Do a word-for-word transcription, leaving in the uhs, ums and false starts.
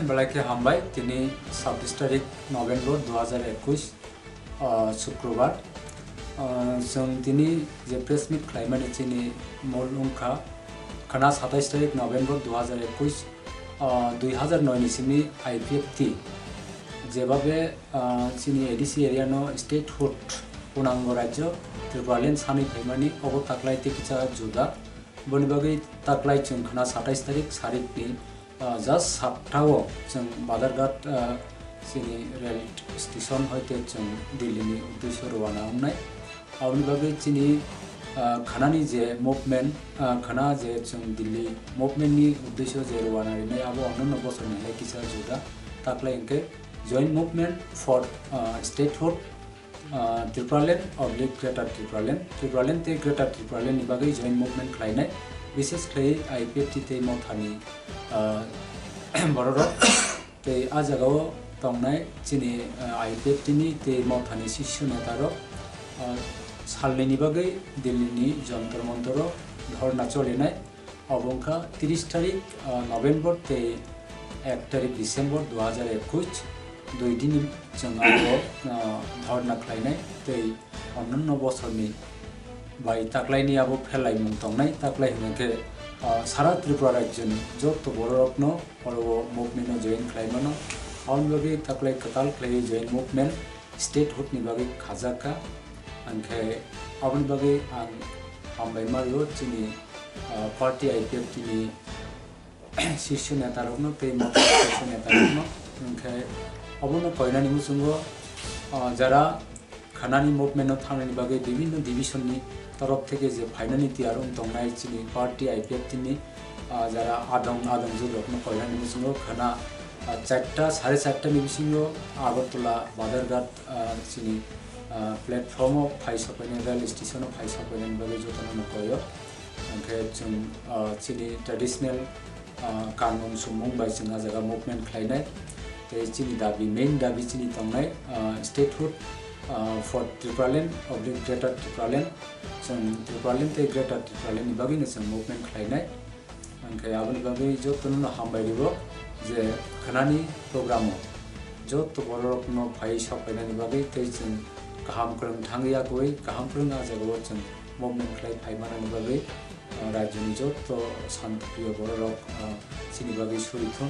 Belai khe hambai, tini sabbish tarik November dui hazar ekush, ah, Sukrobar. Ah, chwng tini je press meet khlaimani chini mol wngkha, khana satais tarik November dui hazar ekush, ah, dui hazar noi ni simi I P F T, jebabe, ah, chini A D C area no statehood, Punango Rajyo, Tipraland sanwi phaimani, obo taklai tei kisa juda. Boni bagwi taklai chwng khana satais tarik sarik ni, ah, just sapta o chwng Badharghat, ah, chini rail station hoite chwng Delhi ni uddesyo rwana wngnai. Aboni bagwi chini, ah, khanani je movement, ah, khana je chwng Delhi movement ni uddesyo je rwana rinai, abo onno bosor ni hai kisa juda. Taklai hwnkhe Joint Movement for, ah, Statehood, ah, Tipraland oblique Greater Tipraland, Tipraland tei Greater Tipraland ni bagwi joint movement khlainai, bises khlaiwi I P F T tei Motha ni, ah, bororok tei a jagao tongnai chini, ah, I P F T ni tei Motha ni sisyo neta rok, ah, salnwi ni bagwi Delhi ni Jantar Mantar o dhorna cholinai. Obo wngkha tris tarik, ah, November tei ek tarik December dui hazar ekush, dui din ni chwng abo, ah, dhorna khlainai tei onno bosor ni bai taklai ni abo phelaimung tongnai, taklai hwnkhe, ah, sara Tripura rajyo ni joto bororok no oro o movement no join khlaimano. Aboni bagwi taklai kwtal khlaiwi join movement statehood ni bagwi khajakha. Hwnkhe aboni bagwi ang hambai ma rio chini, ah, party I P F T ni sisyo neta rokno tei Motha sisyo neta rokno. Hwnkhe obono koinani muchungo, ah, jara khanani movement no thangnani bagwi bibhinno division ni torop theke je phainani tiyar wng tongnai chini party I P F T ni, ah, jara adong adong jwk rokno koinani muchungo khana, ah, charta, sare charta ni bisingo Agartala Badharghat, ah, chini, ah, platform o phai sokpainani, rail station o phai sokpainani bagwi jotono no koi o. Hwnkhe chwng, ah, chini traditional, ah, kanmung summung bai chwng a jaga movement khlainai. Tei chini dabi, main dabi chini tongnai, ah, statehood, ah, for Tipraland oblique Greater Tipraland. Chwng Tipraland tei Greater Tipraland ni bagwi no chwng movement khlainai. Hwnkhe aboni bagwi jotono no hambai rio je khanani program o joto bororok no phai sokphainani bagwi tei chwng kaham kwrwng thangwi yakwi kaham kwrwng a jagao chwng movement khlai phaimanani bagwi, ah, rajyo ni joto shantipriyo bororok, ah, chini bagwi suri thung.